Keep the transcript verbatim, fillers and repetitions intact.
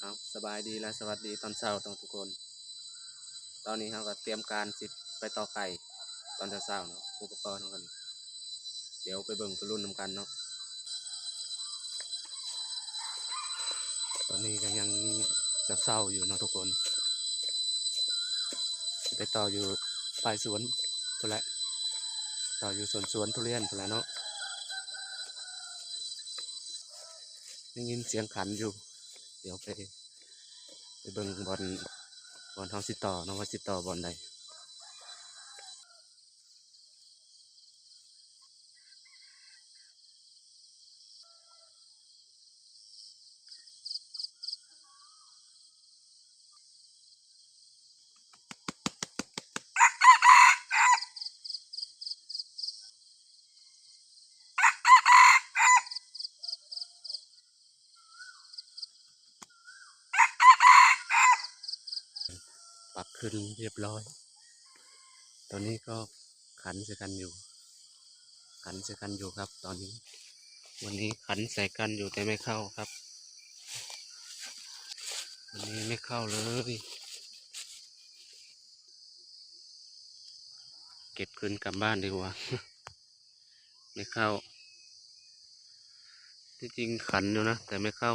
เอาสบายดีและสวัสดีตอนเช้าทุกคน ตอนนี้เราก็เตรียมการสิไปต่อไข่ตอนเช้าๆเนาะ อุปกรณ์เราก็นี่ เดี๋ยวไปเบิ่งไปรุ่นนำกันเนาะ ตอนนี้ก็ยังเช้าๆอยู่เนาะทุกคน ไปต่ออยู่ปลายสวนพุ้นแหละ ต่ออยู่สวนสวนทุเรียนพุ้นแหละเนาะ ได้ยินเสียงขันอยู่ เดี๋ยวไป ไปเบิ่งบ่อน บ่อนเฮาสิต่อเนาะ ว่าสิต่อบ่อนใด ปักขึ้นเรียบร้อย ตอนนี้ก็ขันใส่กันอยู่ ขันใส่กันอยู่ครับ ตอนนี้ วันนี้ขันใส่กันอยู่แต่ไม่เข้าครับ วันนี้ไม่เข้าเลย เก็บคืนกลับบ้านดีกว่า ไม่เข้า ที่จริงขันอยู่นะ แต่ไม่เข้า